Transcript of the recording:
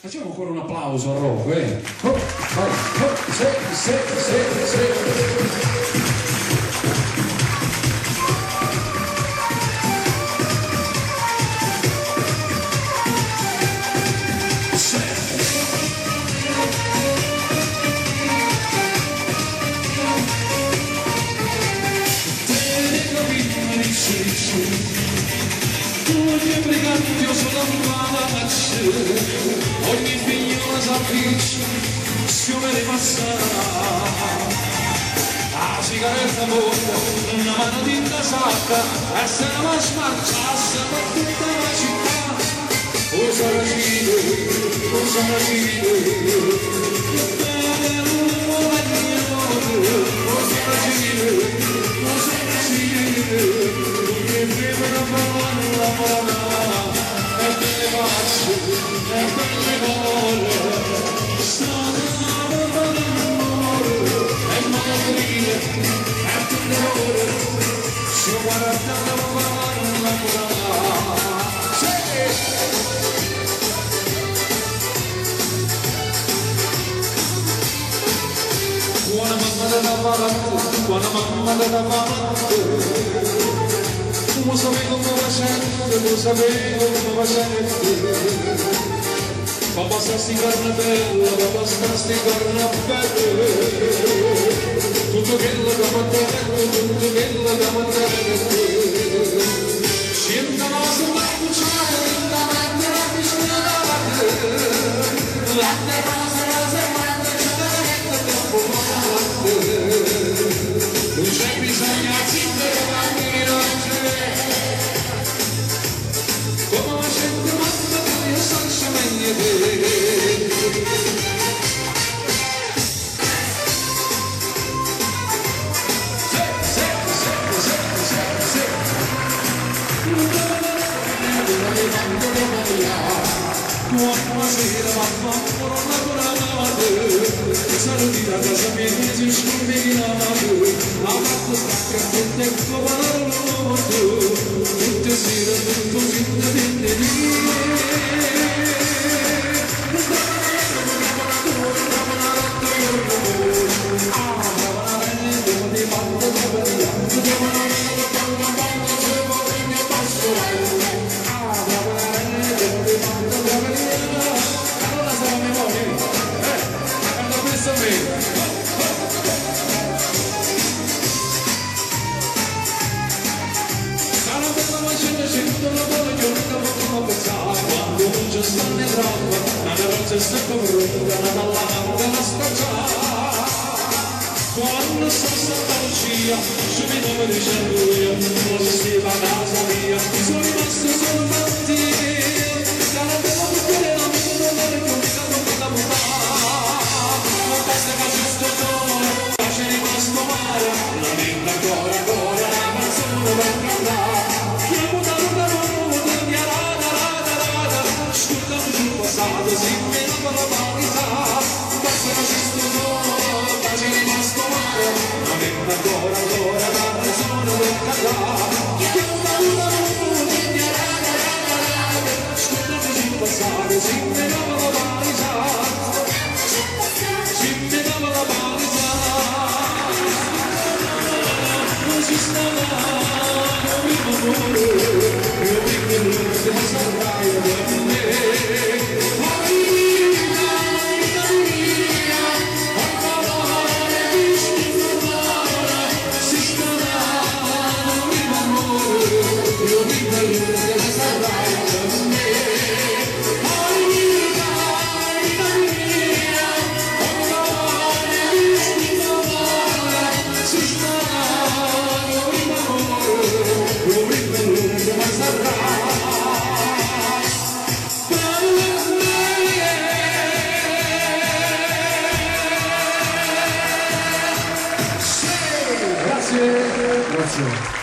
Facciamo ancora un applauso a Rocco, eh? Oh, vai, oh, sì, sì, sì, sì. Ogni figliola s'appiccia, si vede passare. La sigaretta bocca, una mano di sacca, e se ne va smarciasse per tutta la città. O saracino, o saracino, o saracino, o saracino, che prima da fare la parola, e belle facce, e belle parole, stanno d'amore, e malattie, e terrore, si guarda la parola, sì! Buona mamma della parata, buona mamma della parata, lo sapevo come sente, lo sapevo come sente. Papà sta sti carne bella, papà sta sti carne bella. Tutto quello che mi te, tutto quello che mi te. Scenda la sua cucina, la macchina vicina la rosa, rosa, non c'è bisogno zittare ma non c'è. Come la gente manda che io so meglio te. Sì, sì, sì, sì, sì, sì. Buonasera mamma, buona saluti da casa mia, si scombinato, ha fatto stacca tutte come la tutte sera, tutto finta di quando sono stata Lucia, subito mi dice lui, non si a casa mia, sono rimasto solo mattina, la bella perché la mia non è più mica non mi la non basta che c'è sto cuore, ma c'è rimasto male, la mia ancora ancora, la canzone per cantare, chiamo da lunga lunga, di rada rada rada, ascoltami sul passato, si me la parità, basta che c'è sto cuore, ma c'è rimasto male, la mia ancora ancora, la canzone per cantare, chiamo da lunga lunga, di rada rada rada, ascoltami sul passato, si me la parità. Grazie. Grazie.